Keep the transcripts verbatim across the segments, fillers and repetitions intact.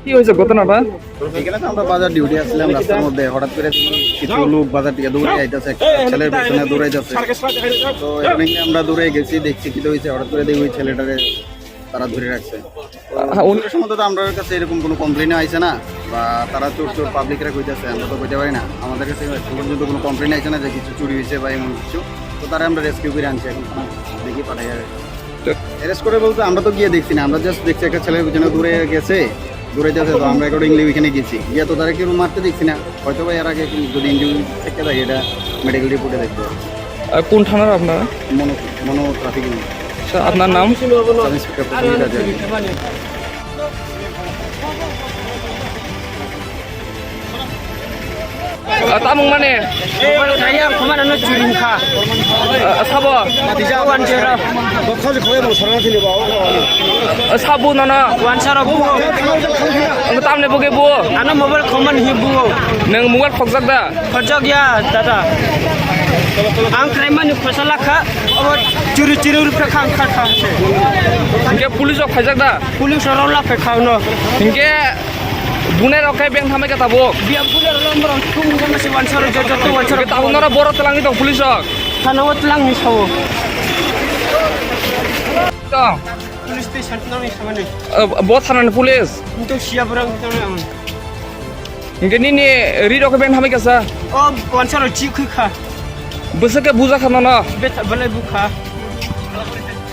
কি হয়েছে ঘটনাটা? এখানে তো আমরা বাজার ডিউটি আসছিলাম, রাস্তার মধ্যে হঠাৎ করে দেখি কিছু লোক বাজার থেকে দৌড়ে আইতাছে, একটা ছেলের পেছনে দৌড়াইতেছে। তো এখানে গিয়ে আমরা দৌড়ে গেছি, দেখছি কি হয়েছে। হঠাৎ করে দেখি ওই ছেলেটারে তারা ধরে রাখছে। তো আ, উনি সম্বন্ধে তো আমরা কাছে এরকম কোনো কমপ্লেনও আইছে না, বা তারা চোর চোর পাবলিকরা কইতাছে, আমরা তো কইতে পারি না। আমাদের কাছে এখন পর্যন্ত কোনো কমপ্লেন আইছে না যে কিছু চুরি হয়েছে বা এমন কিছু। তো তারা আমরা রেস্কিউ করে আনছি, এখন দেখি পাঠাই আর। তো অ্যারেস্ট করে বলতে আমরা তো গিয়ে দেখছি না, আমরা জাস্ট দেখছি একটা ছেলের পিছনে দূরে গেছে, দূরে যাচ্ছে, তো আমরা অ্যাকর্ডিংলি ওইখানে গেছি। গিয়ে তো তারা কেউ মারতে দেখছি না, হয়তো বা এর আগে কোনো যদি ইঞ্জুরি থেকে থাকে, এটা মেডিকেল রিপোর্টে দেখবো। আহ, কোন থানার আপনারা? মনো, মনো ট্রাফিক ইউনিট। আচ্ছা, আপনার নাম? Sub inspector Prosenjit Hazarika. Ah, tamung mani? Kaya kemana no curing kha? Ah, sabo? Wan jera. Ah, sabu nono? Wan saro bu. Ang tamne buge bu? Ano mobile kemana hi bu? Nang mobile khokjak da? Khojak ya, dada. Ang krai mani khosala kha, abo churi churi rup kha ang kha kha se. Hingke police rok phaijak da? Police rok la phai kha no. Hingke bunai rok khe beng thamai kha tabuk? Biya bunai rok lambar rok thung thung se wansaro joto wansaro. Hingke tabuk noro boro twlangwi tong police rok? Thana o twlangni sao. Tong. Police station twlangni sao ni. Eh, bo thana ni police? Nto siya borang twlangni ang. Hingke nini ri rok beng hamai kasa? O wansaro chi khui kha. Bwswk khe buja kha nono? Betha belai bukha.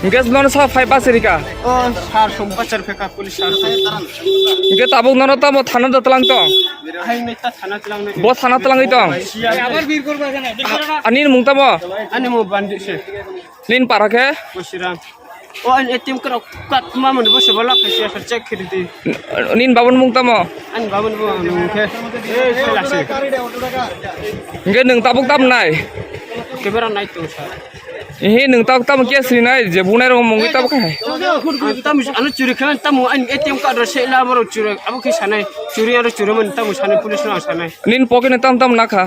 Hingke nono sa phai bachari kha? O sar som bachar pheka police sar. Hingke tabuk nono tamo thana da tlang tong? Hai neta thana tlang neta. Bo thana tlangwi tong? Siya. Ani mung tamo? Ani mo bandi se. Nin para khe? Bosiram. O ani A T M card, card ma mani bo se bo lak khe se check khe di. Nin babun mung tamo? Ani babun bo ang mung khe. Sela se. Hingke nwng tabuk tam nai? Camera nai to sa. Ehe, nwng tabuk tam khe sini nai je bunai rok mungwi tabuk khai. Tam ano churi khe tam ani A T M card ro se la boro churi abo khe sanai. Churi aro churi man tam sanai police no sanai. Nin pocket ni tam tam nakha.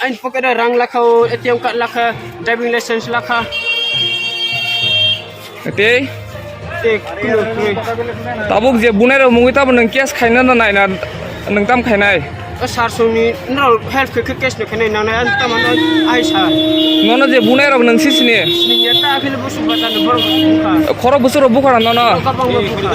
Ain pocket o rang lakha, o A T M card lakha, driving license lakha. Tei? Tei, kuno, kuno. Tabuk je bunai rok mungwi tabuk nwng case khaina na naina nwng tam khainai? O sar songni nrok help khe, khe case no khainai nangnai, ang tamo no ai sa. Nono je bunai rok nwng sisini? Sini ya ta akhil busu bazar no borok bukha. Khorok busu rok bukha na nono? Kabang no bukha.